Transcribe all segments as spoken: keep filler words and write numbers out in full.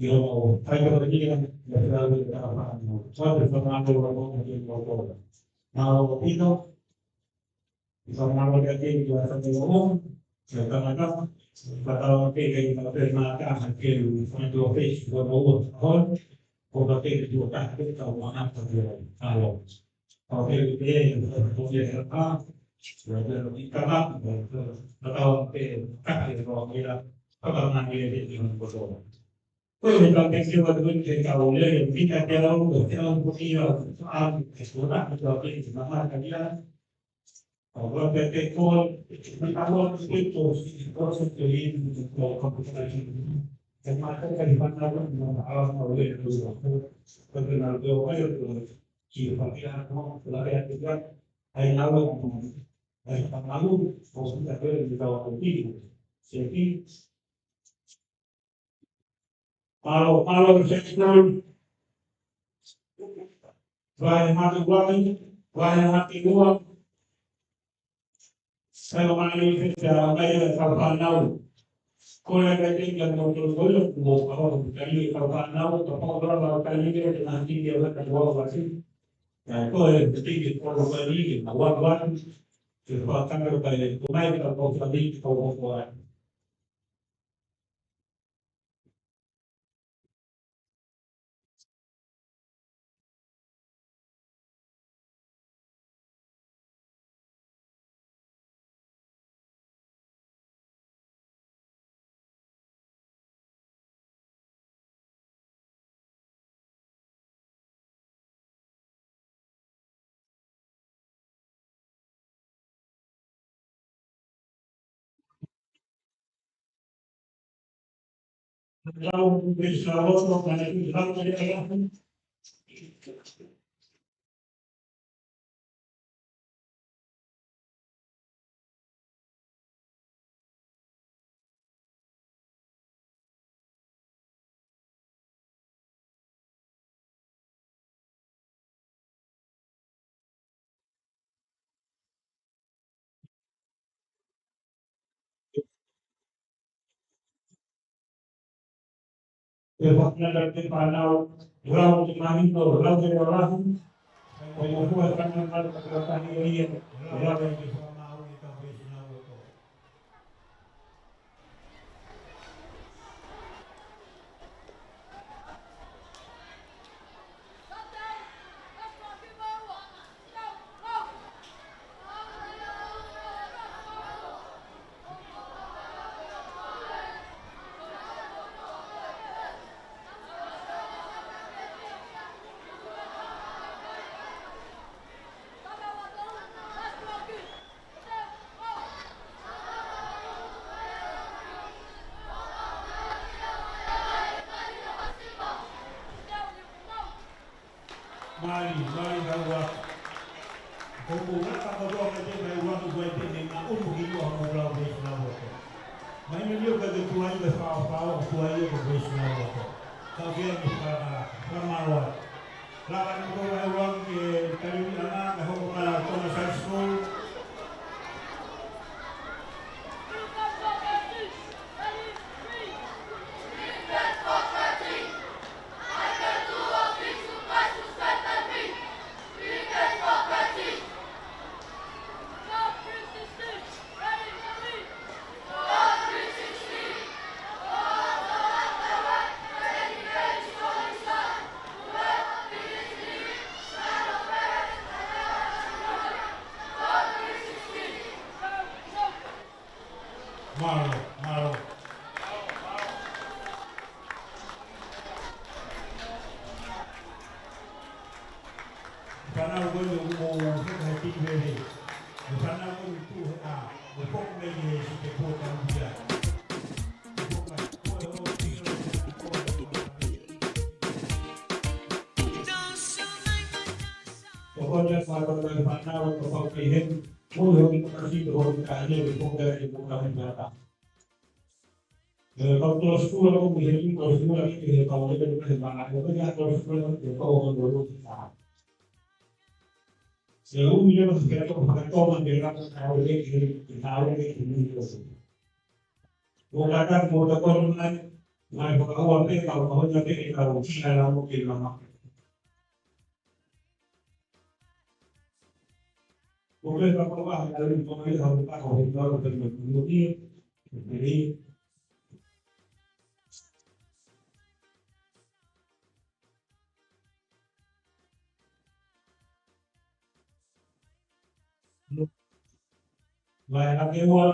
ʻi hoʻomou faitokonia, ʻi he fānau, ʻi he fānau, ʻi he fānau, ʻi he fānau. Mālō ʻaupito, ʻi he fānau ʻa e fānau, ʻi he tangata, fakatauange ke ʻi ai ha pē mata ha ke u fānau fesi, ko no ua, hon, ko ka ke tu ka ke tau mana ka ke alo. Ko ke ke, ko ke ka, ko ke ka, ko ke ka, ko ke ka, ko ke ka, ko ke ka, ko ke ka, Ko e tau ke ke wa tui ke kau lele, pita ke au, ke au ko ia, au ke kona, ke au ke ke mama ka ia. Au ke ke ko, ke ka ko ke ko, ko se ke i, ko ka ko ka i. Ke ma ka ka i mana ko, ma au ma lele ko ko. Ko ke na ko ai ko, ki pa ke a ko, la ke a ke a. Ai na wa ko, ai pa malu, ko se ka ko ke ka ko ki. Se ki, Palo, palo, sekitolu. Vahe mate ualu, vahe mate ua. Sai o mani fete a mai e kau fānau. Ko e kai te kia tō tō tō ia, kuo kau kau kai e kau fānau, ka pau rava o kai e te nā tiki e weka ua wasi. Ka ko e tiki kolo kai e ka ua wasi. Ke whakakaka kai e, ko mai ka kau kai e kau kau kai. Ke whakanata ke whanau, rau te mahino, rau te rarahu. Ko ia hua whakanata ka tahi e ia, rau e te whamau i ka wesi na uoto. Mali, mali, kau ua. Ko ko ngata ko ua ke te mai ua ko ua te ne ma umu ki ua mo lau pesi na ua ko. Mai me lio ka ke tuai ke fao fao, tuai ke pesi na ua ko. Kau ke ni faka, faka maloa. Laka ni ko mai ua ke kariu ana, ka hoko mai la Thomas High School. Mālō, mālō. Fānau ko eni ʻoku mou heka he tiki veve. Fānau ko eni tuʻu he ʻā, mou foki mai ki he sitepu ʻo tau pia. Ko koe ʻa e fānau, fānau, ko fau kei heni. Mou hoki ko kasi ko hoki ka heni, ko koe ʻa e ko kasi ka ta. E, kau tō sukula ko mi he tō sukula ki he kau lele ki he mana, ko mi a tō sukula ki he kau ko lolo ki ta. Se umi leva se kau ko kau ma ke rata kau lele ki he kau lele ki he kau lele. Ko kata ko ta ko mai, mai ko kau a pe kau ko na pe kau ki a la mo ke la ma. Ko e papa wa, a le papa wa, a le papa wa, a le papa wa, a le papa wa, a le papa wa. Vai, a ke ua.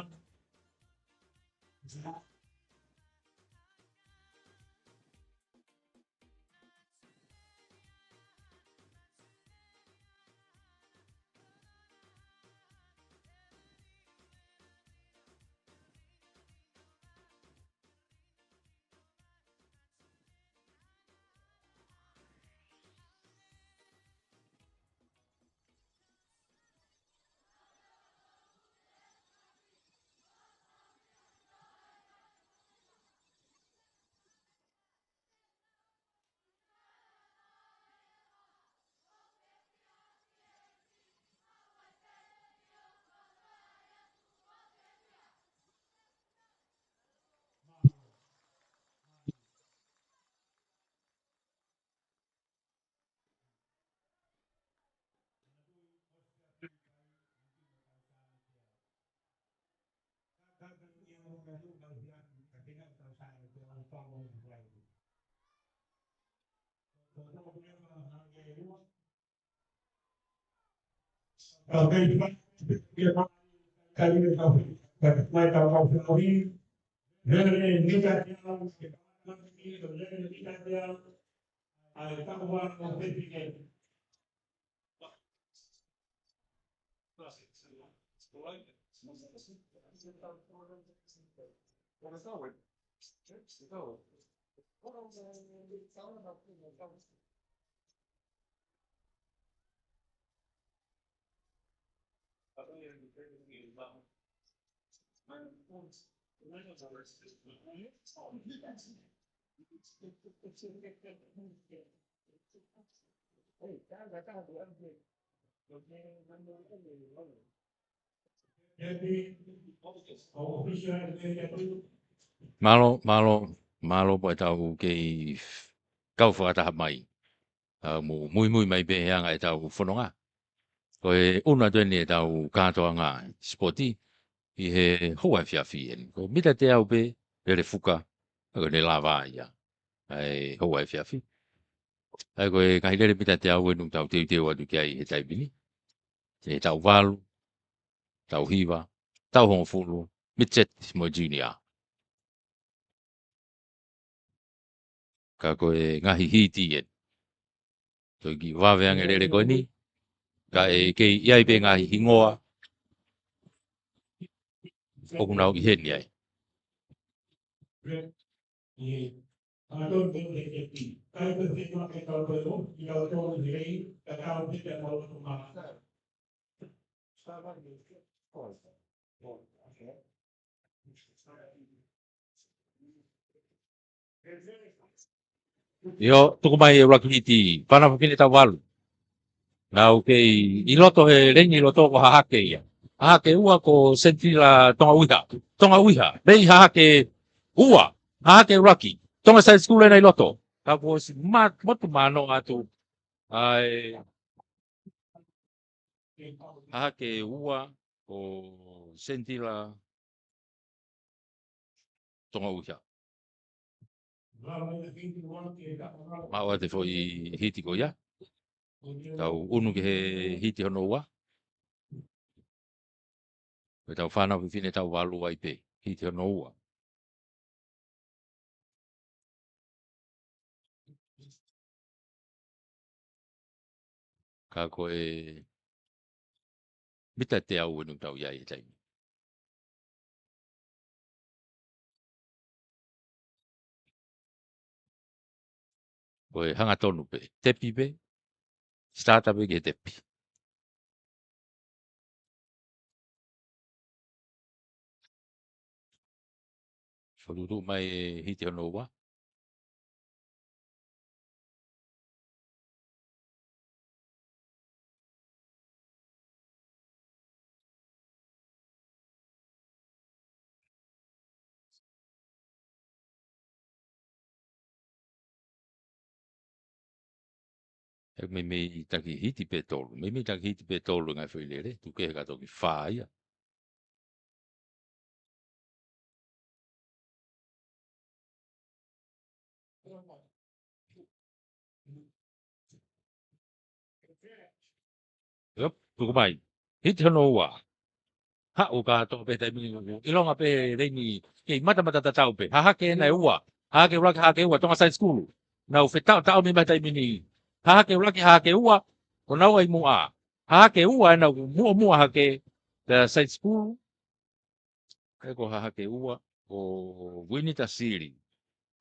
Mālō, mālō, mālō pē ʻetau kei kau fakataha mai. ʻA, mou muimui mai pē he anga ʻetau fononga. Ko e ʻuna atu eni ʻetau kātoanga sipoti ʻi he houa efiafi eni. Ko e mita teau pē, lele fuka, ʻa ko ʻene lava ia. ʻA e houa efiafi. ʻA ia ko e ngaahi lele mita teau eni ʻoku tau teuteu atu ki ai he taimi ni. He taʻu valu, taʻu hiva, taʻu hongofulu, midget mo e junior. Ka ko e ngaahi hiti eni. Toe kiʻi vave ange lele ko eni. Ka ʻe kei ʻi ai pē ngaahi hingoa ʻoku nau ʻi heni ai. ʻIo, tuku mai e ʻuluaki hiti, fānau fefine taʻu valu. Nau kei ʻi loto he leini ʻi loto ko Hahake ia. Hahake ua ko Senitila Tonga Uiha. Tonga Uiha, mei Hahake ua. Hahake ʻuluaki. Tonga Side School ena ʻi loto. Ka kuo ʻosi ma-, motu mano atu. ʻA e Hahake ua ko Senitila Tonga Uiha. Maʻu ʻa e foʻi hiti ko ia. Tau ʻunu ki he hiti hono ua. Ko ʻetau fānau fefine taʻu valu ai pē. Hiti hono ua. Ka ko e mita ʻe teau ʻeni ʻoku tau ʻi ai he taimi. Ko e hangatonu pē, tepi pē, starter pē ki he tepi. Fokotuʻutuʻu mai e Hiti hono ua. He meimei taki hiti pē tolu. Meimei taki hiti pē tolu e ngaahi foʻi lele. Tuku kehe ka toki fā ia. Yep, tuku mai. Hiti hono ua. Haʻu kātoa pē he taimi ni, ʻilonga pē leini kei matamata tatau pē. Hahake ʻena ʻe ua. Hahake ʻuluaki, hahake ua, Tonga Side School. Nau fetaʻotaʻomi mai he taimi ni. Hahake ʻuluaki, hahake ua, ko naua ʻi muʻa. Hahake ua ʻena ʻoku muʻomuʻa hake, pea Side School. He ko hahake ua, ko Winita Sili.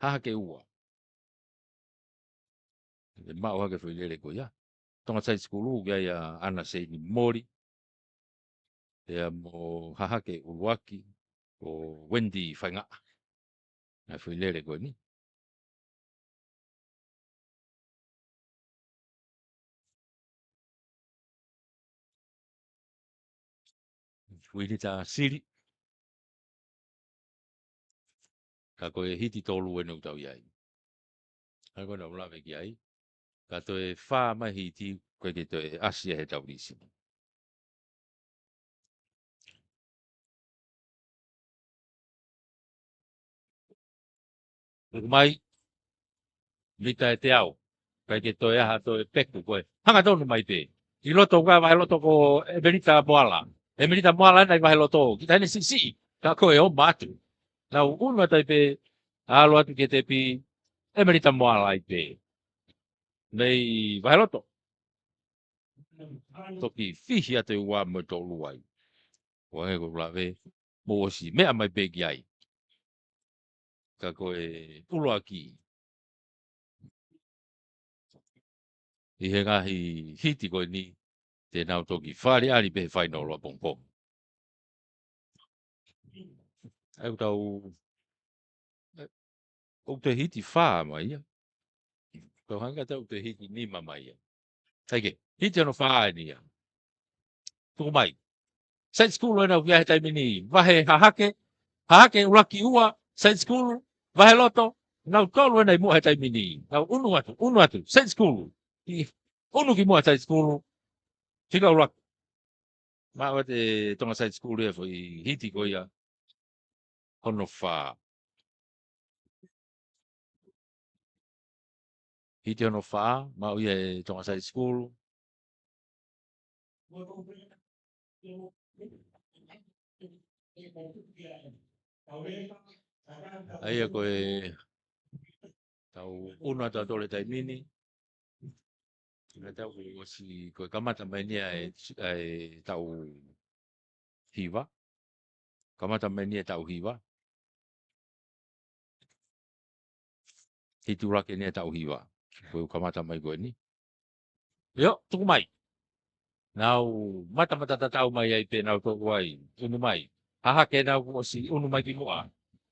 Hahake ua. ʻE maʻu hake foʻi lele ko ia. Tonga Side School, ʻoku ʻi ai ʻa ʻAna Seini Moli. Pea mo hahake ʻuluaki, ko Wendy Faingaʻa. Ngaahi foʻi lele ko eni. Winita Sili. Ka ko e Hiti tolu ʻeni ʻoku tau ʻi ai. Ka ko ena ʻoku lave ki ai. Ka toe fā mai Hiti, ʻoku ʻikai ke toe ʻasi ia he tau lisi. Tuku mai, mita ʻe teau, ʻikai ke toe ʻi ai ha toe peku ko ē. Hangatonu mai pē. ʻI loto ʻoku ʻi ai e vaheloto ko ʻEmelita Moala. ʻEmelita Moala ʻena ʻi vaheloto. Kita ʻeni siʻisiʻi, ka ko e ʻomai atu. Nau ʻunu atu ai pē, ʻalu atu ki he tepi, ʻEmelita Moala ai pē. Mei vaheloto. Toki fihi atu e ua mo e tolu ai. Ko e hangē ko ʻeku lave, mou ʻosi meʻa mai pē ki ai. Ka ko e ʻuluaki. ʻI he ngaahi Hiti ko eni, te nau toki fāʻaliʻali pē he fainolo ʻapongipongi. ʻOku tau, ʻoku toe Hiti fā mai ia. Tau hanga tau toe Hiti nima mai ia. Sai ke, Hiti hono fā ʻeni ia. Tuku mai. Side School ʻena ʻoku ʻi ai he taimi ni. Vahe hahake, hahake ʻuluaki ua, Side School, vaheloto, nau tolu ʻena ʻi muʻa he taimi ni. Nau ʻunu atu, ʻunu atu, Side School. ʻI ʻunu ki muʻa Side School, fika ʻuluaki. Maʻu ʻe Tonga Side School e foʻi Hiti ko ia hono fā. Hiti hono fā, maʻu ia ʻe Tonga Side School. ʻA ia ko e tau ʻunu atu ʻa e tole taimi ni. Ka tau ʻosi ko e kamata mai ʻeni ʻa e, ʻa e taʻu hiva. Kamata mai ʻeni ʻa e taʻu hiva. Hiti ʻuluaki ʻeni ʻa e taʻu hiva. Ko e kamata mai ko eni. ʻIo, tuku mai. Nau matamata tatau mai ai pē nau tolu ai, ʻunu mai. Hahake ʻena kuo ʻosi ʻunu mai ki muʻa.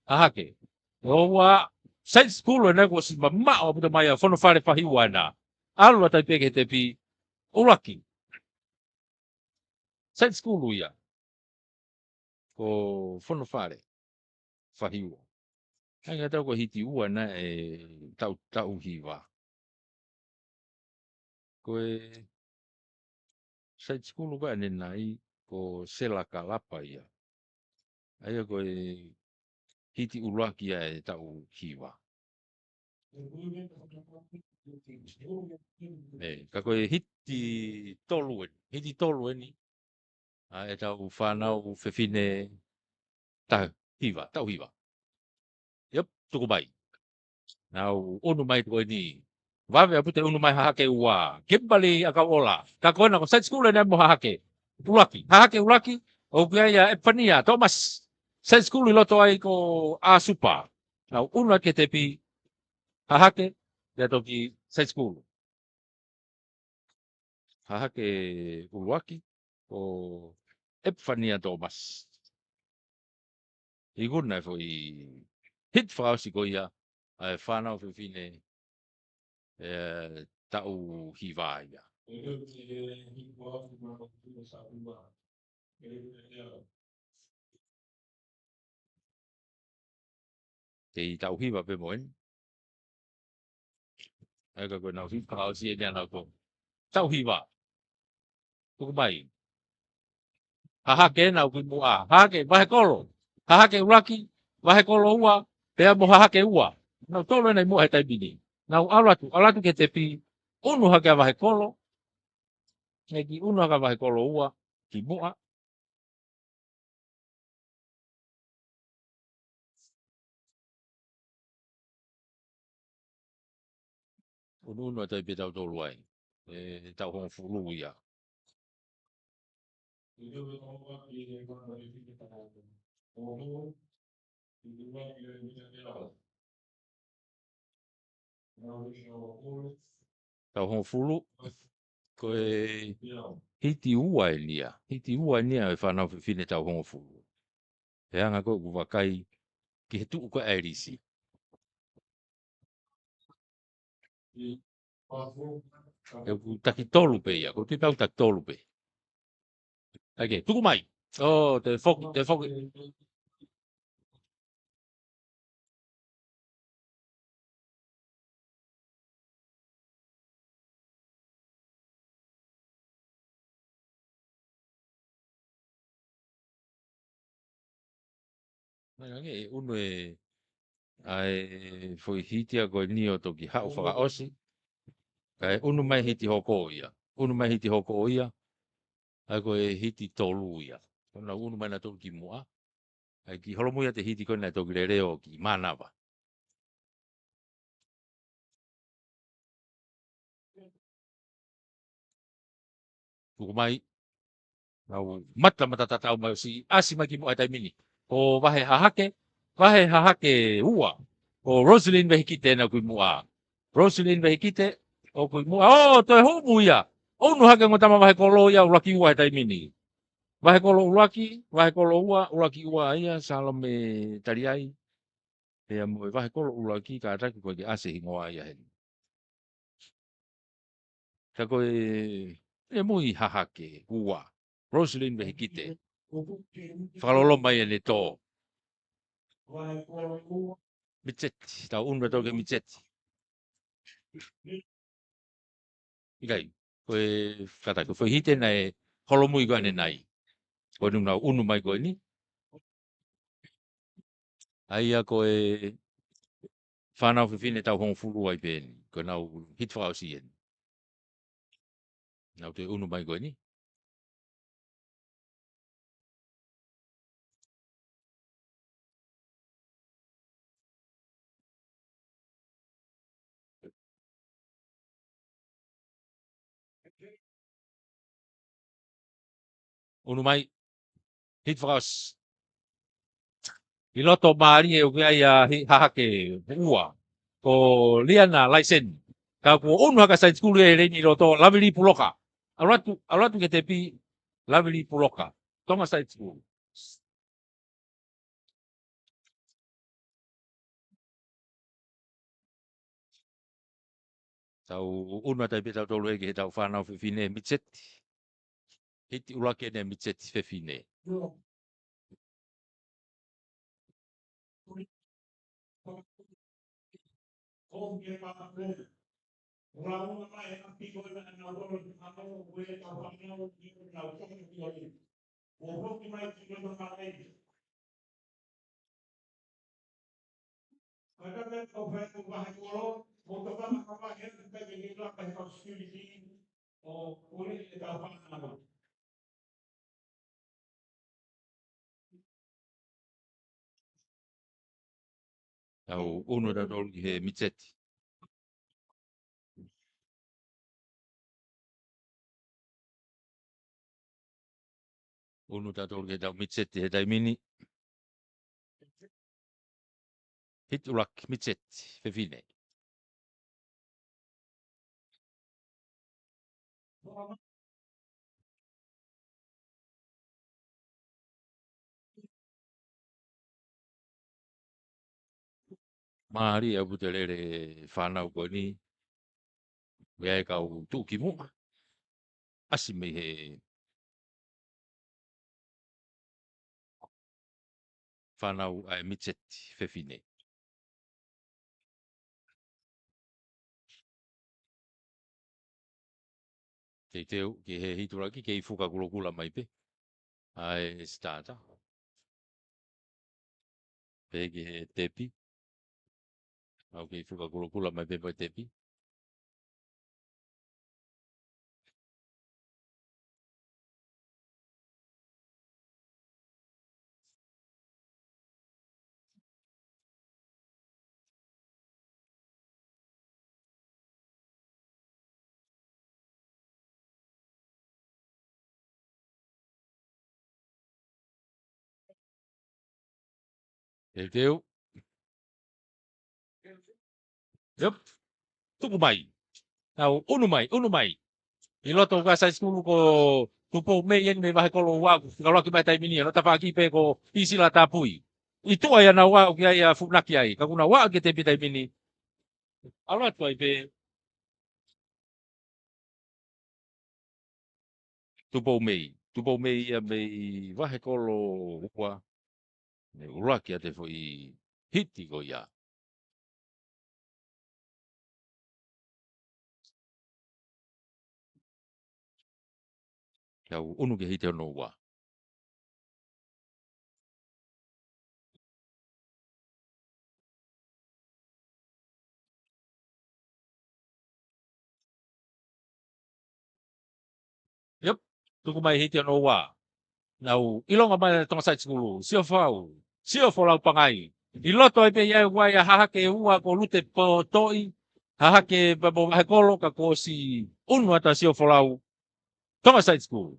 Hahake. ʻO ua, Side School ʻena kuo ʻosi mamaʻo ʻaupito mai ʻa Fonofale fahi ua ʻena. ʻAlu atu ai pē ki he tepi ʻuluaki. Side School ia. Ko Fonofale fahi ua. Hangē tau ko e Hiti ua ʻena ʻa e taʻu, taʻu hiva. Ko e Side School ko ē ʻanenai ko Sela Kalapa ia. ʻA ia ko e Hiti ʻuluaki ia ʻa e taʻu hiva. ʻE, ka ko e Hiti tolu ʻeni, Hiti tolu ʻeni. ʻA e tau fānau fefine taha, hiva, taʻu hiva. Yep, tuku mai. Nau ʻunu mai ko eni. Vave ʻaupito e ʻunu mai Hahake ua. Kimberly ʻAkauʻola. Ka ko ena ko e side school ena mo Hahake ʻUluaki. Hahake ʻUluaki, ʻoku ʻi ai ʻa ʻEpifania Thomas. Side school ʻi loto ai ko ʻAsupa. Nau ʻunu atu ki he tepi Hahake, pea toki side school. Hahake ʻUluaki, ko ʻEpifania Thomas. Ikuna e foʻi hiti fakaʻosi ko ia, ʻa e fānau fefine, ʻe, taʻu hiva ia. Kei taʻu hiva pē mo eni. ʻA ia ka ko ʻenau hiti fakaʻosi eni ʻa ʻenau ko. Taʻu hiva. Tuku mai. Hahake ena ʻoku ʻi muʻa. Hahake, vahekolo. Hahake ʻUluaki, vahekolo ua, pea mo Hahake ua. Nau tolo ena ʻi muʻa he taimi ni. Nau ʻalu atu, ʻalu atu ki he tepi, ʻunu hake ʻa vahekolo. Naʻe kiʻi ʻunu hake ʻa vahekolo ua, ki muʻa. ʻUnuʻunu atu ai pē tautolu ai. ʻE, taʻu hongofulu ia. Taʻu hongofulu, ko e hiti ua eni ia. Hiti ua eni ia e fānau fefine taʻu hongofulu. He anga ko ē ʻeku vakai ki he tuʻu ko ē ʻa e lisi. ʻOku taki tolu pē ia, ʻoku tui pē ʻoku taki tolu pē. ʻAi ke, tuku mai. ʻO, te foki, te foki. Mai ange, ʻe ʻunu e, ʻa e foʻi hiti ʻa ko eni ʻo toki haʻu fakaʻosi. ʻAi ʻunu mai hiti hoko ia. ʻUnu mai hiti hoko ia. ʻAi ko e hiti tolu ia. Ko ʻenau ʻunu mai nautolu ki muʻa. ʻAi kiʻi holomui ʻa e hiti ko ē naʻe toki lele ʻo kiʻi mānava. Tuku mai. Nau mata mata tatau mai ʻosi ʻasi mai ki muʻa he taimi ni. Ko vahe Hahake, vahe Hahake ua. Ko Roselyn Vehikite ena ʻoku ʻi muʻa. Roselyn Vehikite, ʻoku ʻi muʻa. ʻO, toe humu ia. ʻUnu hake ongo tama vahekolo ia ʻUluaki ua he taimi ni. Vahekolo ʻUluaki, vahekolo ua, ʻUluaki ua ia, Salome Taliai. Pea mo e vahekolo ʻUluaki kātaki ko e ke ʻasi hingoa ia heni. Ka ko e, e mui Hahake, ua. Roselyn Vehikite. Fakalolo mai ʻene tō. Mitseti, tau ʻunu atu ki he Mitseti. ʻIkai, ko e kata, ko e foʻi hiti naʻe holomui ko ē ʻanenai. Ko ʻenau ʻunu mai ko eni. ʻA ia ko e fānau fefine taʻu hongofulu ai pē eni. Ko ʻenau hiti fakaʻosi eni. Nau toe ʻunu mai ko eni. ʻUnu mai. Hiti fakaʻosi. ʻI loto mālie ʻoku ʻi ai ʻa Hi-, Hahake ua. Ko Liana Laiseni. Ka kuo ʻunu hake ʻa e side school ʻi he leini ʻi loto, Lavili Puloka. ʻAlu atu, ʻalu atu ki he tepi, Lavili Puloka. Tonga Side School. Tau ʻunu atu ai pē tautolu ē ki heʻetau fānau fefine Mitseti. Hiti ʻuluaki eni Mitseti fefine. Tau ʻunu tautolu ki he mid-set. ʻUnu tautolu ki heʻetau mid-set he taimi ni. Hiti ʻuluaki mid-set, fefine. Mālie ʻaupito e lele fānau ko eni. ʻOku ʻi ai e kau tuʻukimuʻa. ʻAsi mei he fānau ʻa e mid-set fefine. Teuteu ki he hiti ʻuluaki, kei fuka kulokula mai pē ʻa e starter. Pehē ki he tepi. ʻOku kei fuka kulokula mai pē mo e tepi. Teuteu. Yep. Tuku mai. Nau ʻunu mai, ʻunu mai. ʻI loto ʻoku ʻi ai e side school ko Tupou Mei eni mei Vahekolo ua, ka ʻuluaki mai taimi ni, ʻa e loto tafaʻaki pē ko ʻIsila Tapui. ʻI tuʻa ia naua ʻoku ʻi ai ʻa Funaki ai, ka ʻoku nau aʻu ki he tepi taimi ni. ʻAlu atu ai pē. Tupou Mei. Tupou Mei ia mei Vahekolo ua. Ne ʻuluaki ʻa e foʻi hiti ko ia. Tau ʻunu ki he hiti hono ua. Yep, tuku mai hiti hono ua. Nau ʻilonga mai Tonga Side School, Sio Folau, Sio Folau Pangai. ʻI loto ai pē ia ʻa e hahake ua ko Lute Potoʻi, hahake pē mo Vahekolo ka kuo ʻosi ʻunu atu ʻa Sio Folau, Tonga Side School.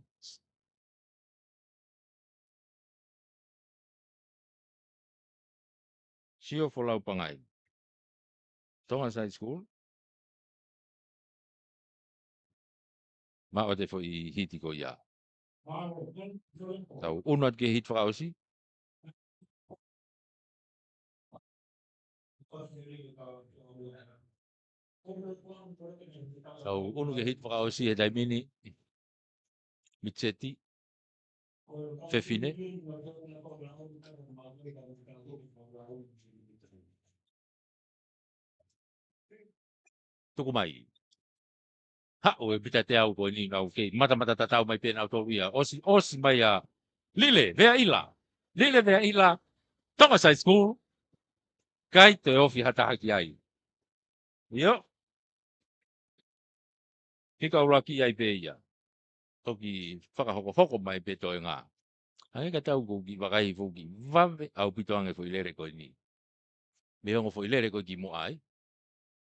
Sio Folau Pangai. Tonga Side School. Maʻu ʻa e foʻi hiti ko ia. Tau ʻunu atu ki he hiti fakaʻosi. Tau ʻunu ki he hiti fakaʻosi he taimi ni. Mid-set. Fefine. Tuku mai. Haʻu e mita teau ko eni nau kei matamata tatau mai pē nautolu ia. ʻOsi, ʻosi mai ʻa Lile Veaʻila. Lile Veaʻila. Tonga Side School. ʻIkai toe ofi ha taha ki ai. ʻIo. Hika ʻuluaki ai pē ia. Toki fakahokohoko mai pē toenga. Hangē ka tau ko ki vakai foki vave ʻaupito ange foʻi lele ko eni. Mei he ongo foʻi lele ko ē kimuʻa ai.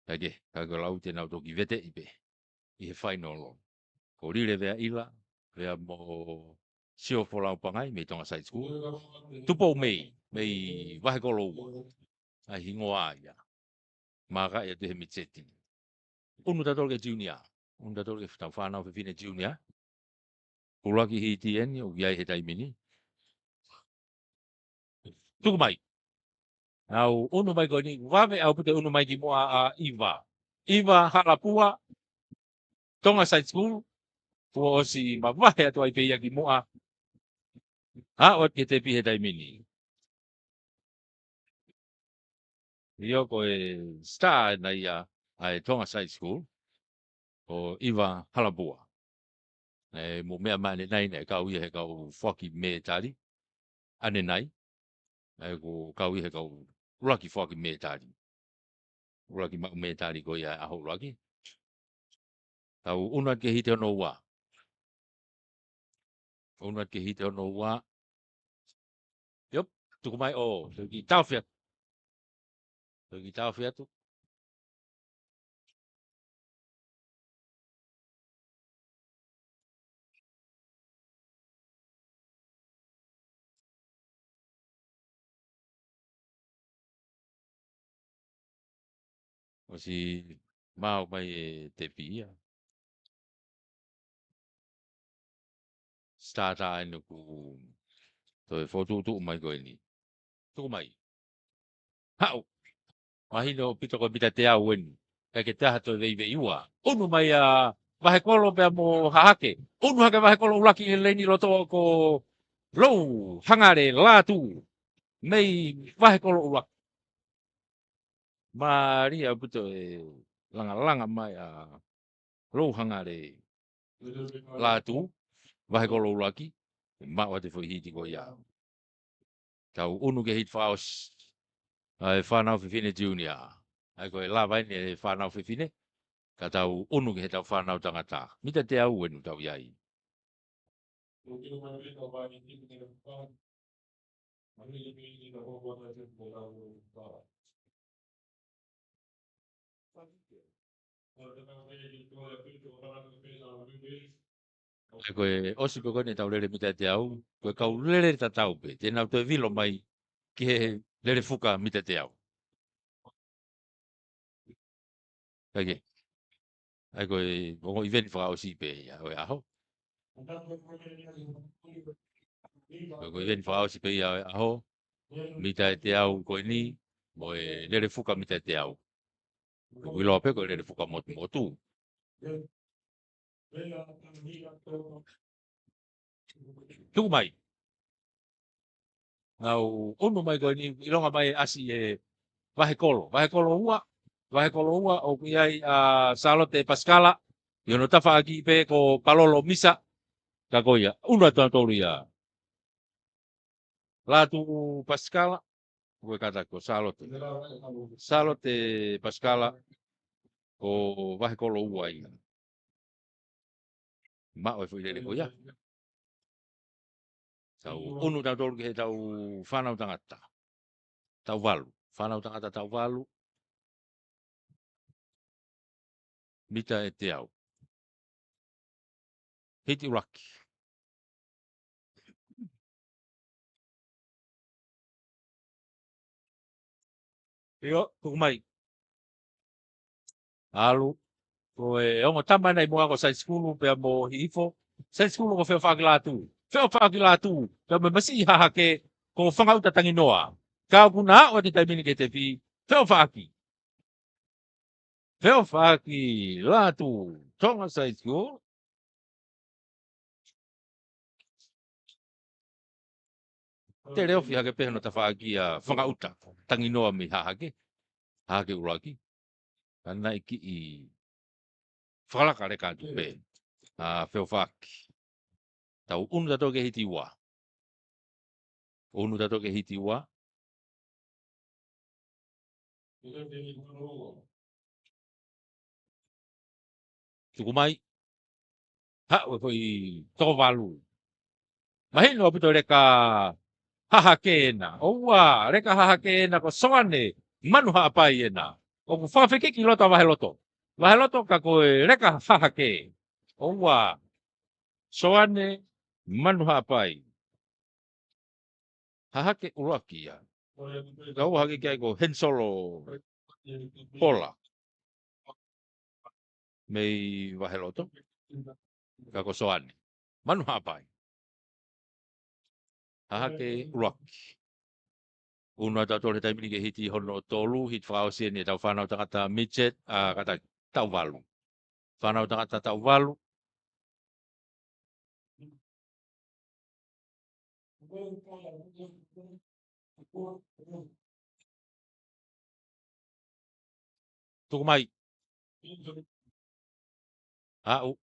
Kae kehe, ka ko e lau te nau toki veteʻi pē ʻi he final. Ko Lile Veaʻila, pea mo Sio Folau Pangai, mei Tonga Side School. Tupou Mei, mei Vahekolo ua. ʻA e hingoa ia. Maka ia te he mid-set. ʻUnu tautolu ki he junior. ʻUnu tautolu ki he fānau fefine junior. ʻUluaki hiti eni, ʻoku ʻi ai he taimi ni. Tuku mai. Nau ʻunu mai ko eni, vave ʻaupito ʻunu mai kimuʻa ʻa ʻIva. ʻIva Halapua, Tonga Side School, kuo ʻosi mavahe atu ai pē ia kimuʻa. Aʻu atu ki he tepi he taimi ni. ʻIo ko e star ena ia ʻa e Tonga Side School, ko ʻIva Halapua. ʻE, mo meʻa mai ʻanenai naʻe kau ia he kau foaki mētali. ʻAnenai. ʻE, ko e kau ia he kau ʻuluaki foaki mētali. ʻUluaki maʻu mētali ko ia ʻaho ʻuluaki. Tau ʻunu atu ki he hiti hono ua. ʻUnu atu ki he hiti hono ua. Yep, tuku mai ʻo, ki tau fia. Toe kiʻi taofi atu. ʻOsi maau mai e tepi ia. Starter eni ʻoku toe fokotuʻutuʻu mai ko eni. Tuku mai. Haʻu. Mahino ʻaupito ko e mita teau eni. ʻIkai ke toe ʻi ai ha toe veiveiua. ʻUnu mai ʻa Vahekolo pea mo Hahake. ʻUnu hake Vahekolo ʻuluaki he leini loto ko Louhangale Lātū. Mei Vahekolo ʻuluaki. Mālie ʻaupito e langalanga mai ʻa Louhangale Lātū, Vahekolo ʻuluaki, ʻe maʻu atu e foʻi hiti ko ia. Tau ʻunu ki he hiti fakaʻosi ʻa e Fānau Fefine Junior. ʻA ia ko e lava eni e Fānau Fefine, ka tau ʻunu ki heʻetau Fānau Tangata. Mita teau eni ʻoku tau ʻi ai. ʻA ia ko e ʻosi pē ko eni ʻetau lele mita teau, ko e kau lele tatau pē, te nau toe vilo mai ki he lele fuka mita teau. ʻA ia ke, ʻa ia ko e ongo ʻiveni fakaʻosi pē ia ʻo e ʻaho. Ko e ʻiveni fakaʻosi pē ia ʻo e ʻaho, mita ʻe teau ko eni, mo e lele fuka mita ʻe teau. ʻOku ʻiloa pē ko e lele fuka motumotu. Tuku mai. Nau ʻunu mai ko eni, ʻilonga mai ʻasi e Vahekolo. Vahekolo ua, Vahekolo ua, ʻoku ʻi ai ʻa Sālote Pasikala, ʻi hono tafaʻaki pē ko Palolo Misa, ka ko ia, ʻunu atu ʻa tolu ia. Lātū Pasikala, ko e kātaki ko Sālote. Sālote Pasikala, ko Vahekolo ua ia. Maʻu e foʻi lele ko ia. Tau ʻunu tautolu ki heʻetau Fānau Tangata. Tau valu. Fānau Tangata tau valu. Mita ʻe teau. Hiti ʻuluaki. ʻIo, tuku mai. ʻAlu. Ko e ongo tama ena ʻi muʻa ko Saisikulu pea mo Hihifo. Saisikulu ko Feʻofaʻaki Lātū. Feʻofaʻaki Lātū. Pea mo e masiʻi Hahake ko Fangaʻuta Tanginoa. Ka ʻoku na ʻoatu e taimi ni ki he tepi. Feʻofaʻaki. Feʻofaʻaki Lātū, Tonga Saisikulu. Teleofi hake pē hono tafaʻaki ʻa Fangaʻuta Tanginoa mei Hahake. Hahake ʻuluaki. Ka naʻe kiʻi fakalaka leka atu pē ʻa Feʻofaʻaki. Tau ʻunu tautolu ki he hiti ua. ʻUnu tautolu ki he hiti ua. Tuku mai. Haʻu e foʻi toko valu. Mahino ʻaupito leka Hahake ena. ʻOua, leka Hahake ena ko Soane Manuhaʻapai ena. ʻOku fakafekiki loto ʻa Vaheloto. Vaheloto ka ko e leka Hahake. ʻOua. Soane Manuhaʻapai. Hahake ʻuluaki ia. Ka ʻoua hake ki ai ko Hensolo Pola. Mei Vaheloto. Ka ko Soane Manuhaʻapai. Hahake ʻuluaki. ʻUnu atu ʻa tolu he taimi ni ki he hiti hono tolu, hiti fakaʻosi eni ʻetau Fānau Tangata midget, ʻa kātaki, tau valu. Fānau Tangata tau valu. Tuku mai. Aʻu.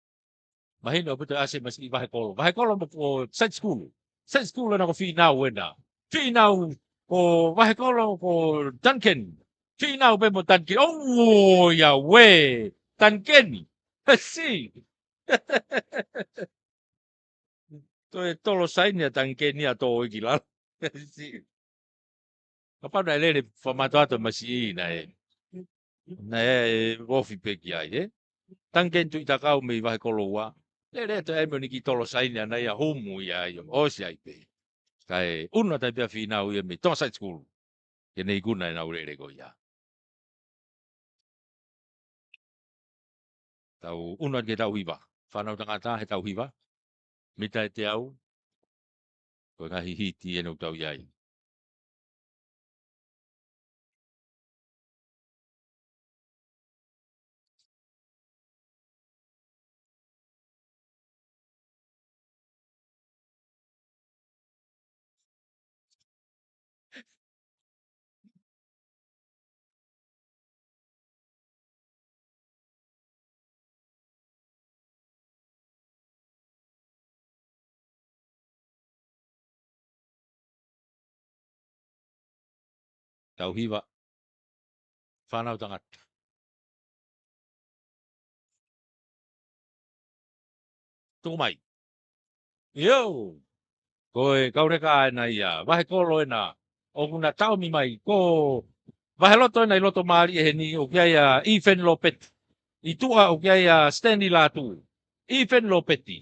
Mahino ʻaupito ʻasi e masiʻi Vahekolo. Vahekolo mo ko Saisikulu. Saisikulu ena ko Fīnau ena. Fīnau ko Vahekolo ko Tanikeni. Fīnau pē mo Tanikeni. ʻOua ia ue. Tanikeni. Hesi. Toe tolo saini ʻa Tanikeni ʻa tō ʻi ki lalo. Hesi. Kapau naʻe lele fakamātoato masiʻi naʻe, naʻe ofi pē ki ai, ē? Tangi Keni Tuʻitakau mei Vahekolo ua. Lele atu ai mo ʻene kiʻi tolo saini ʻana ia humu ia ai ʻo ʻosi ai pē. Kae ʻunu atu ai pē ʻa Fīnau ia mei Tonga Side School ke ne ikuna ʻenau lele ko ia. Tau ʻunu atu ki he tau hiva. Fānau tangata he tau hiva. Mita ʻe teau. Ko e ngaahi hiti ʻeni ʻoku tau ʻi ai. Tau hiva. Fānau tangata. Tuku mai. ʻIo. Ko e kauleka ʻena ia. Vahekolo ʻena. ʻOku na taomi mai. Ko Vaheloto ʻena ʻi loto mālie heni. ʻOku ʻi ai ʻa ʻIfeni Lopeti. ʻI tuʻa ʻoku ʻi ai ʻa Stanley Lātū. ʻIfeni Lopeti.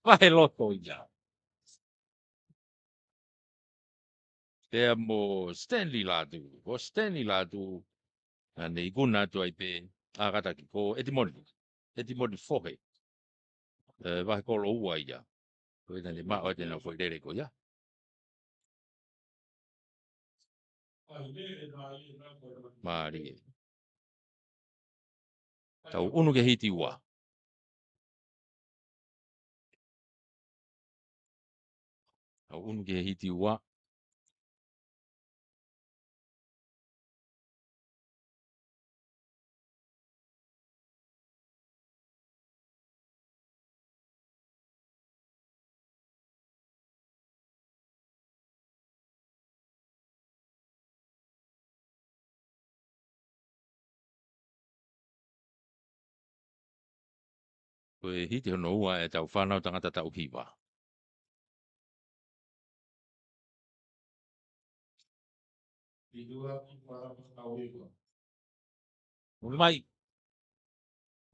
Vaheloto ia. Pea mo Stanley Lātū. Ko Stanley Lātū. Naʻa ne ikuna atu ai pē. ʻA kātaki ko ʻEtimoni. ʻEtimoni Fohe. ʻE, Vahekolo ua ia. Ko ia naʻa ne maʻu atu ʻenau foʻi lele ko ia. Mālie. Tau ʻunu ki he hiti ua. Tau ʻunu ki he hiti ua. Ko e hiti hono ua ʻetau fānau tangata tau hiva. Muli mai.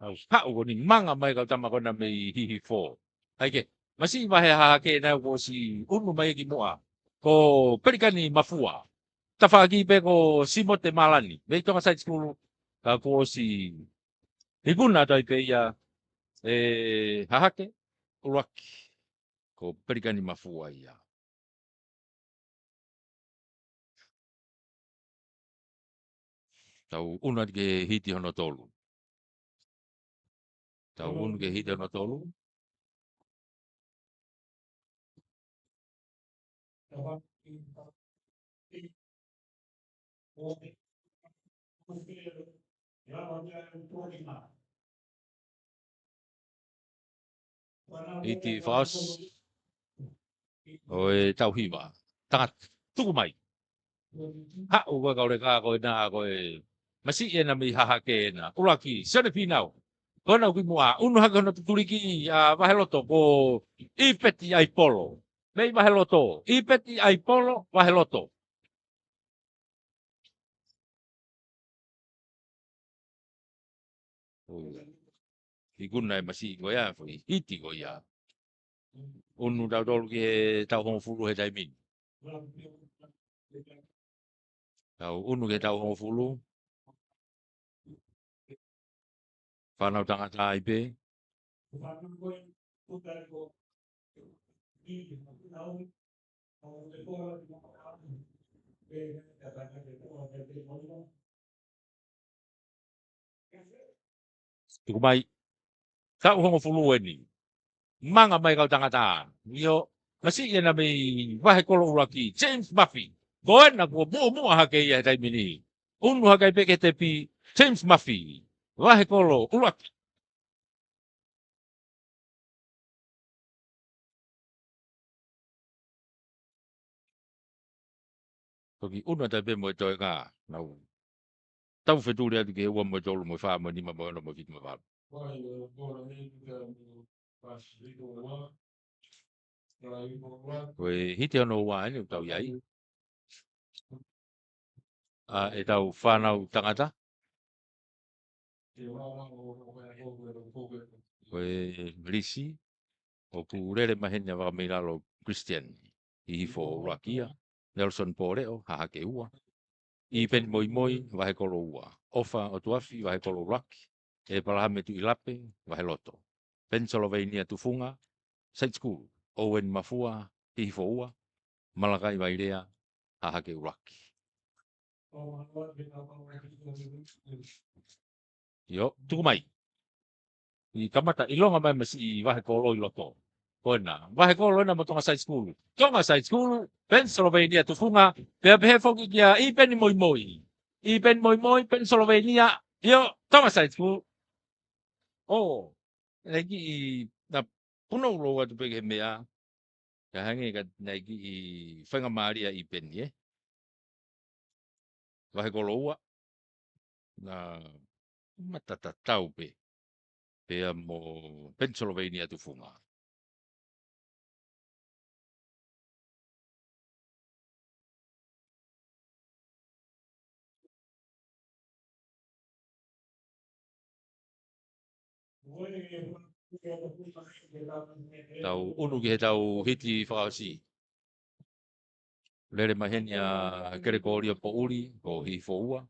Au haʻu ko eni manga mai kau tama ko ena mei Hihifo. ʻAi ke, masiʻi vahe hahake naʻe kuo ʻosi ʻunu mai ki muʻa. Ko Pelikani Mafua. Tafaʻaki pē ko Simote Malani. Mei Tonga Side School ka kuo ʻosi ikuna atu ai pē ia ʻe hahake ʻuluaki. Ko Pelikani Mafua ia. Tau ʻunu atu ki he hiti hono tolu. Tau ʻunu ki he hiti hono tolu. Hiti fakaʻosi ʻo e tau hiva. Tangata, tuku mai. Haʻu ko e kauleka ko ena ko e masiʻi ʻena mei hahake ʻena. ʻUluaki, Sione Fīnau. Ko ena ʻoku ʻi muʻa. ʻUnu hake hono tutuliki ʻa Vaheloto ko ʻIpeti ʻAipolo. Mei Vaheloto. ʻIpeti ʻAipolo, Vaheloto. ʻOi. Ikuna e masiʻi ko ia, foʻi hiti ko ia. ʻUnu tautolu ki he tau hongofulu he taimi ni. Tau ʻunu ki he tau hongofulu. Fānau tangata ai pē. Tuku mai. Tau hongofulu ʻeni. Manga mai kau tangata. ʻIo, masiʻi ʻena mei Vahekolo ʻUluaki, James Murphy. Ko ena kuo muʻomuʻa hake ia he taimi ni. ʻUnu hake ai pē ki he tepi, James Murphy. Vahekolo ʻUluaki. Toki ʻunu atu ai pē mo e toe ka, nau tau fetuli atu ki he ua mo e tolu mo e fā mo e nima mo e ono mo e fitu mo e valu. Ko e hiti hono ua ʻeni ʻoku tau ʻi ai. ʻa ʻetau fānau tangata. Ko e lisi, ʻoku lele mai heni ʻa Vakameilalo Christian, Hihifo ʻUluaki ia, Nelson Pōleʻo, Hahake ua, ʻIpeni Moimoi, Vahekolo ua, ʻOfa ʻOtuafi, Vahekolo ʻUluaki, ʻEpalahame Tuʻilape, Vaheloto, Pennsylvania Tufunga, Side School, Owen Mafua, Hihifo ua, Malakai Vailea, Hahake ʻUluaki. ʻIo, tuku mai. ʻI kamata ʻilonga mai masi ʻi Vahekolo ʻi loto. Ko ena, Vahekolo ena mo Tonga Side School. Tonga Side School, Pennsylvania Tufunga, pea pehē foki kia ʻIpeni Moimoi. ʻIpeni Moimoi, Pennsylvania, ʻio, Tonga Side School. ʻO, naʻe kiʻi, naʻa punou lou atu pē ki he meʻa, ka hangē ka naʻe kiʻi faingamālie ʻIpeni, ē. Vahekolo ua, naʻa matatatau pē, pea mo Pennsylvania Tufunga. Tau ʻunu ki he tau hiti fakaʻosi. Lele mai heni ʻa Kelekōlia Poʻuli, ko Hihifo ua,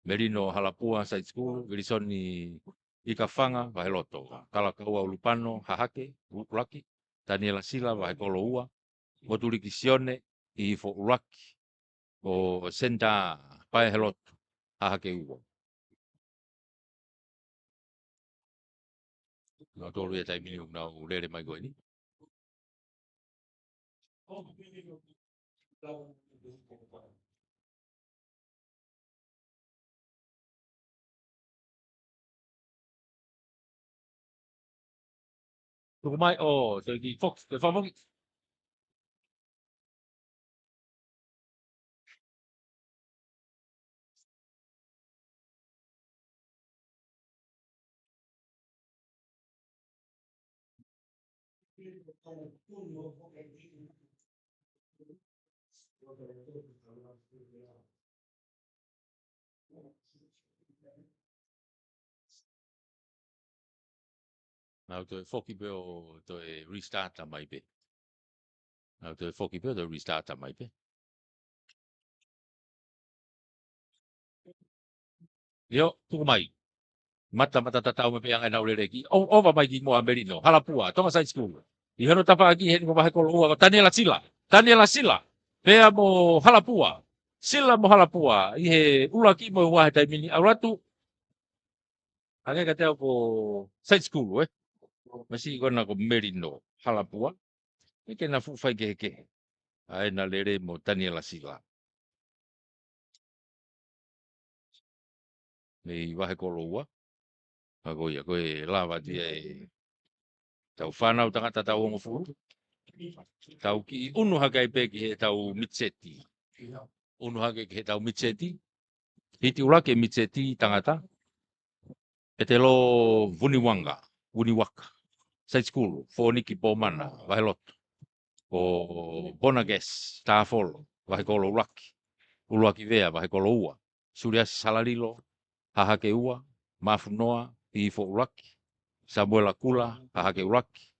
Melino Halapua, Side School, Vilisoni ʻIkafanga, Vaheloto, Kalakaua ʻUlupano, Hahake, ʻUluaki, Taniela Sila, Vahekolo ua, Motuliki Sione, Hihifo ʻUluaki, ko Senta Paehelotu, Hahake ua. Nautolu ia taimi ni ʻoku nau lele mai ko eni. Tuku mai ʻo, toe kiʻi foki, toe fakafoki. Nau toe foki pē ʻo toe restart mai pē. Nau toe foki pē ʻo toe restart mai pē. ʻIo, tuku mai. Mata, matatatau mai pē ʻa e ngaahi ʻū leleki. ʻO, ʻova mai ki muʻa Melino Halapua, Tonga Side School. ʻI hono tafaʻaki heni ko Vahekolo ua, ko Taniela Sila. Taniela Sila. Pea mo Halapua. Sila mo Halapua. ʻI he ʻuluaki mo e ua he taimi ni, ʻalu atu. Hangē kiate au ko Side School, ē? Masiʻi ko ena ko Melino Halapua. ʻIkai ke na fuʻu faikehekehe ʻa ʻena lele mo Taniela Sila. Mei Vahekolo ua. Ka ko ia, ko e lava atu ia ʻetau fānau tangata taʻu hongofulu. Tau kiʻi ʻunu hake ai pē ki heʻetau mitiseti. ʻUnu hake ki heʻetau mitiseti. Hiti ʻuluaki e mitiseti tangata. Petelo Vuniwanga, Vuniwaka. Side School, Foniki Pomana, Vaheloto. Ko Bonagas Tafolo, Vahekolo ʻUluaki. ʻUluakivea, Vahekolo ua. Suliasi Salalilo, Hahake ua. Mafunoa, Hihifo ʻUluaki. Samuela Kula, Hahake ʻUluaki.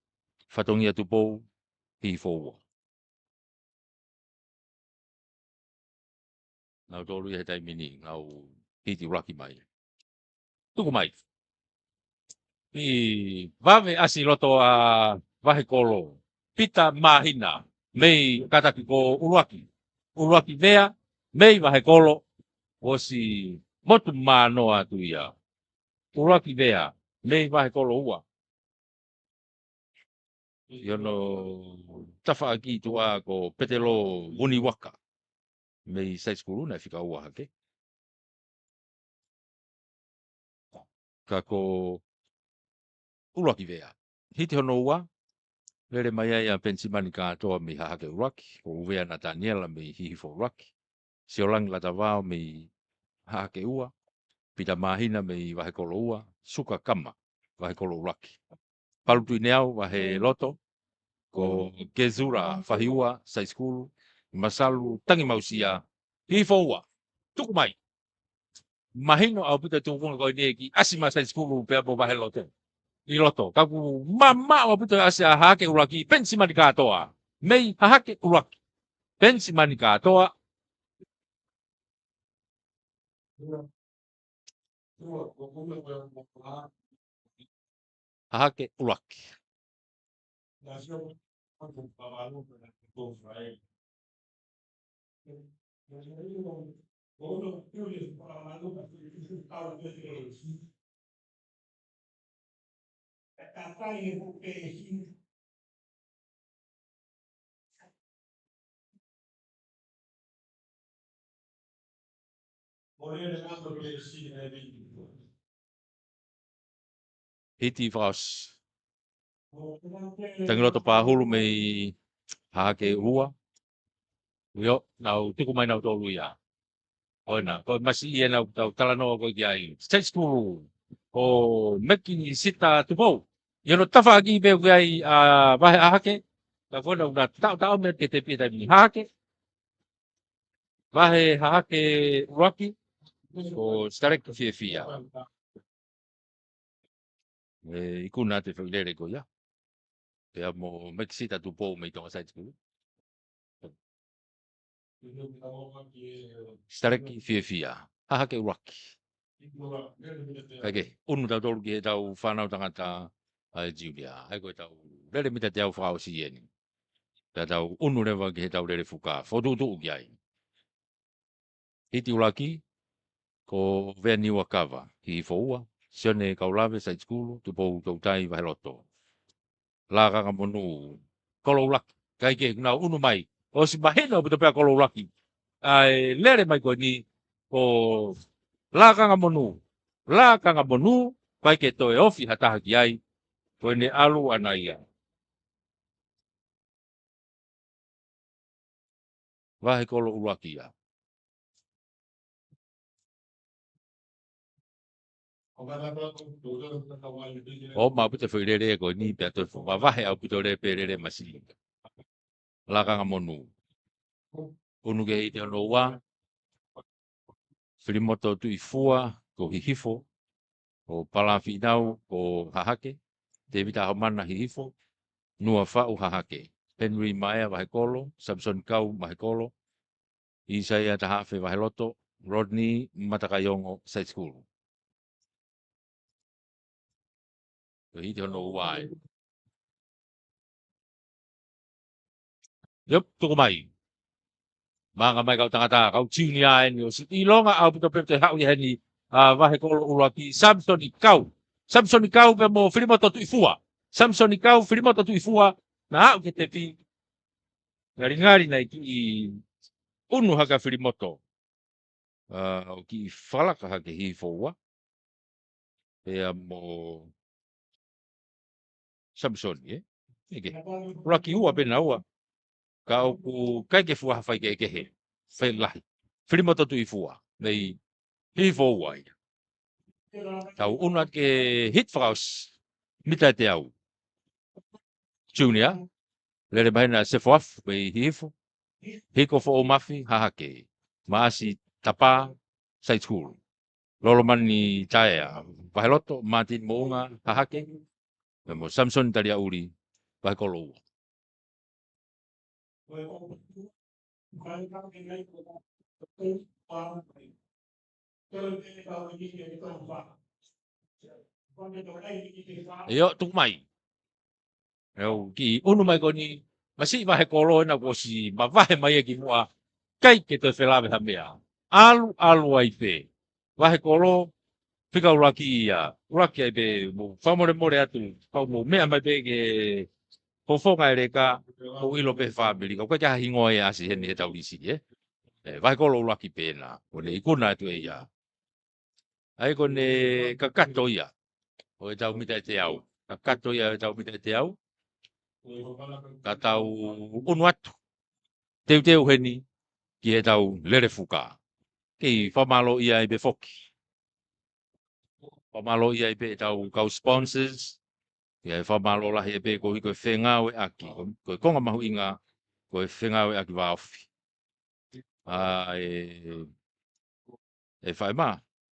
Fatongia Tupou, Hihifo ua. Nautolu ia he taimi ni, nau hiti ʻuluaki mai. Tuku mai. ʻI vave ʻasi loto ʻa Vahekolo, Pita Māhina, mei kātaki ko ʻUluaki. ʻUluakivea, mei Vahekolo, ʻosi motu mānoa atu ia. ʻUluakivea, mei Vahekolo ua. ʻI hono tafaʻaki tuʻa ko Petelo Vuniwaka. Mei Side School naʻe fika ua hake. Ka ko ʻUluakivea. Hiti hono ua, lele mai ai ʻa Penisimani Kātoa mei Hahake ʻUluaki, ko ʻUvea Nataniela mei Hihifo ʻUluaki, Siolangi Latavao mei Hahake ua, Pita Māhina mei Vahekolo ua, Suka Kama, Vahekolo ʻUluaki. Palu Tuʻineau, Vaheloto, ko Kezula Fahiua, Side School, Masalu Tangimausia, Hihifo ua. Tuku mai. Mahino ʻaupito e tūkunga ko eni ʻe kiʻi ʻasi mai Site School pea mo Vaheloto ʻi loto. Ka ʻoku mamaʻo ʻaupito e ʻasi ʻa Hahake ʻUluaki, Penisimani Kātoa. Mei Hahake ʻUluaki, Penisimani Kātoa. Hahake ʻUluaki. Hiti fakaʻosi. Tangiloto Pahulu mei Hahake ʻUlua. ʻIo, nau tuku mai nautolu ia. ʻOna, ko e masiʻi ena ʻoku tau talanoa ko ē ki ai. Site School, ʻo Mekisita Tupou. ʻI hono tafaʻaki pē ʻoku ʻi ai ʻa Vahe Hahake, ka ko ena ʻoku na taʻotaʻo mai ke tepi taimi ni. Hahake, Vahe Hahake ʻUluaki, ko Sitaleki Fiefia. ʻE ikuna atu e foʻi lele ko ia. Pea mo Mekisita Tupou mei Tonga Site School. Sitaleki Fiefia. Hahake ʻUluaki. Kae kehe, ʻunu tautolu ki heʻetau fānau tangata ʻa e junior. ʻA ia ko ʻetau lele mita teau fakaʻosi eni. Pea tau ʻunu leva ki heʻetau lele fuka. Fokotuʻutuʻu ki ai. Hiti ʻuluaki, ko Veaniua Kava, Hihifo ua, Sione Kaulave, Site School, Tupou Toutai, Vaheloto. Lakanga Monū, Kolo ʻUluaki, kae kehe, nau ʻunu mai. ʻOsi mahino ʻaupito pē ʻa Kolo ʻUluaki. ʻA e lele mai ko eni, ko Lakanga Monū. Lakanga Monū, ʻikai ke toe ofi ha taha ki ai, ko ʻene ʻalu ʻana ia. Vahe Kolo ʻUluaki ia. ʻO maʻu ʻaupito e foʻi lele ko eni pea toe foʻi vavahe ʻaupito lele pē lele masiʻi. Lakanga Monū. ʻUnu ki he hiti hono ua. Filimoto Tuʻifua, ko Hihifo. ʻO Palafiʻinau, ko Hahake. Tēvita Homana, Hihifo. Nua Faʻu, Hahake. Henry Maea, Vahekolo. Samisoni Kau, Vahekolo. ʻIsaia Tahafe, Vaheloto. Rodney Matakaiongo, Site School. Ko e hiti hono ua ē. Yep, tuku mai. Maʻanga mai kau tangata, kau junior eni, ʻosi ʻilonga ʻaupito pē te haʻu ia heni, ʻa Vahekolo ʻUluaki, Samisoni Kau. Samisoni Kau pea mo Filimoto Tuʻifua. Samisoni Kau, Filimoto Tuʻifua, naʻa haʻu ki he tepi. Ngalingali naʻe kiʻi ʻunu hake ʻa Filimoto. ʻA, ʻo kiʻi fakalaka hake Hihifo ua. Pea mo Samisoni, ē? ʻIkai ke. ʻUluaki ua pē naua. Ka ʻoku ʻikai ke fua ha faikehekehe. Fai lahi. Filimoto Tuʻifua. Mei Hihifo ua ia. Tau ʻunu atu ki he hiti fakaʻosi. Mita ʻe teau. Junior. Lele mai heni ʻa Sefo Afu mei Hihifo. Hiko Foʻoumafi, Hahake. Maʻasi Tapa, Site School. Lolomani Taea, Vaheloto. Martin Moʻunga, Hahake. Pea mo Samisoni Taliaʻuli, Vahekolo ua. ʻIo, tuku mai. ʻE, ʻoku kiʻi ʻunu mai ko eni, masiʻi Vahekolo ena kuo ʻosi mavahe mai ia kimuʻa, ʻikai ke toe felāveʻi ha meʻa. ʻAlu, ʻalu ai pē. Vahekolo, fika ʻuluaki ia, ʻuluaki ai pē, mou fakamolemole atu, kau mou meʻa mai pē ke fofonga e leka, mou ʻilo pē fāmili, ka ʻoku ʻikai ke ʻi ai ha hingoa ia ʻasi heni heʻetau lisi, ē? ʻE, Vahekolo ʻUluaki pē ena, ʻo ne ikuna atu ʻe ia. ʻA ia ko ʻene kakato ia ʻo ʻetau mita ʻe teau. Kakato ia ʻo ʻetau mita ʻe teau. Ka tau ʻunu atu. Teuteu heni ki heʻetau lele fuka. Kei fakamālōʻia ai pē foki. Fakamālōʻia ai pē ʻetau kau sponsors. Pea fakamālō lahi ai pē koeʻuhi ko e fengāueʻaki. Ko e konga mahuʻinga, ko e fengāueʻaki vāofi. ʻA e, ʻe faʻē mā,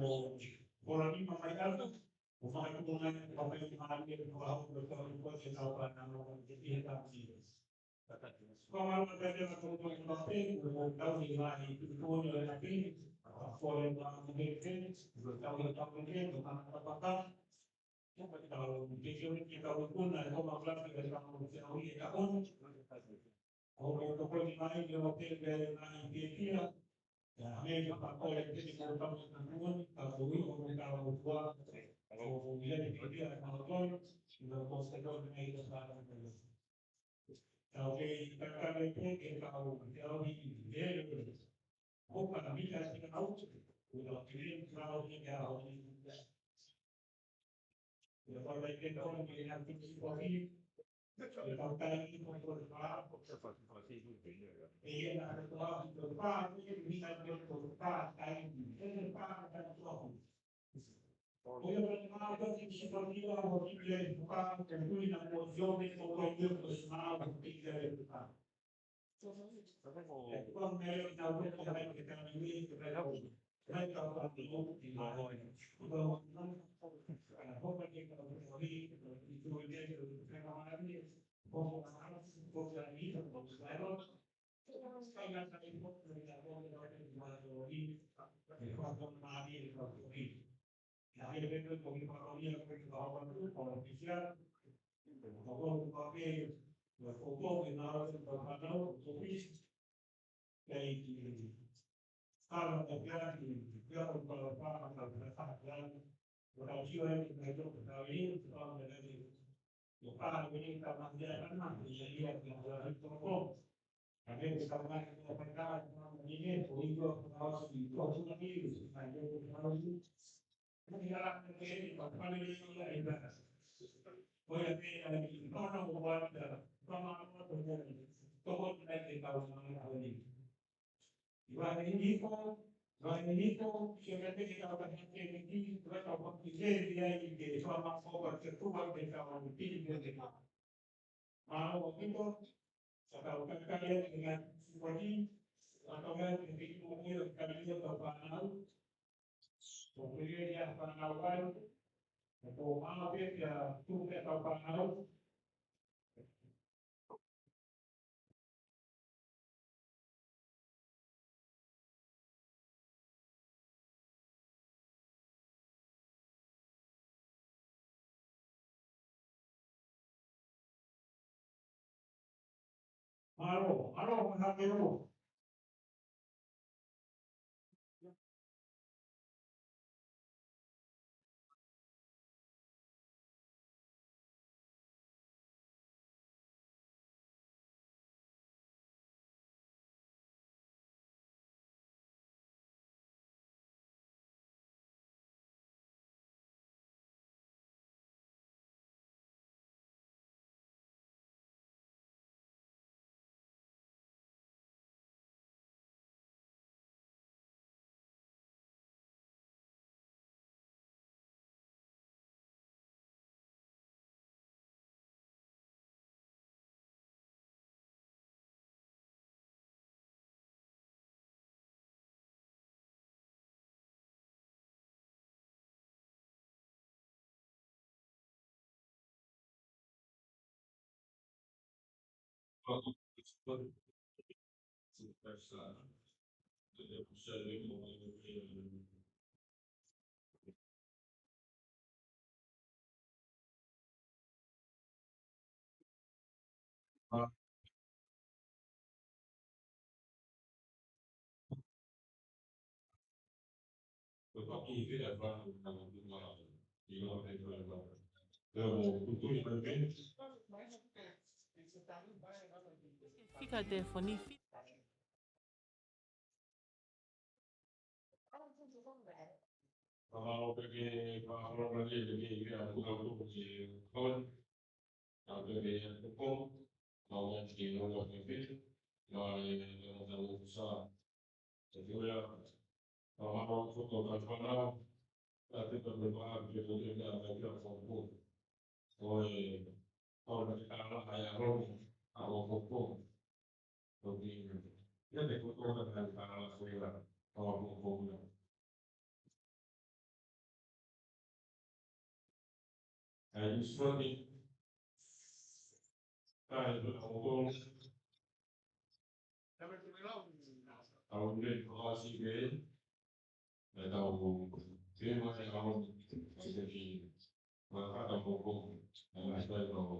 mo Polani ma mai atu, ʻo mai ko mai ko mai ma atu ko hau ko ko ko te tau pa na mo te pia ta ti. Ko ma ko te ko ko ko pe ko tau ni ma i tu ko ni na pe, ko le ma ko te ko tau ni tau ni ko ma ta pa ta. Ko ka tau, ke ke ke tau kuna, ko ma kula ke tau ke au i e ka on. Ko ko ko ko ni mai ke o ke ke mai ke kia. Ya me ke pa ko le ke ke tau ke tau ke tau ke tau kua. Ko ko ia ke kia ka o ko. Ina ko se ko ni mai ke tau ke tau. Tau ke kakare ke ke tau ke au i e. Ko ka mi ka ke au. Ko ka ke au i e. Ia, ko e ke tau ke na ki ki ko ki. Ke tau kai ki ko ko pa. E ia na ko ko pa, ko ko pa, ko ko pa, kai ki. E pa, kai ki ko ki. Ko ia ko e ma ko ki ki ko ki la ko ki le ko pa, ko kui na ko yo me ko ko yo ko sma ko ki le ko pa. Mālō ʻaupito, ka tau kakale atu ki he ngaahi sikuani, ka tau ngaahi ki he kiʻi moʻui ʻo e kakalia ʻo e fānau. Ko e kakalia ʻa e fānau ai, ko e mālō pē kia tuku pē ʻetau fānau. Alo, alo, hake alo. Fika telefoni, fi- Mahalo pē ke mahalo na le le ke ia ku ka ku ke kau. Ka pē ke ia ku ko. Mahalo ke ia ku ke. Mahalo ke ia ku sa. Te ku ia. Mahalo ko ko ka fanau. Ka te ka me pa ke ko ke ia ka ia ko ko. Ko e, ko e ka la ia ro. A ko ko ko. Ko ki. Ia te ko ko ka ka la ko ia. Ko ko ko. Ai, usually, kai, au ko, au le ko si ke, na tau ke ma e au, ke ki, ma ka ta ko ko, na ma sai ko ko.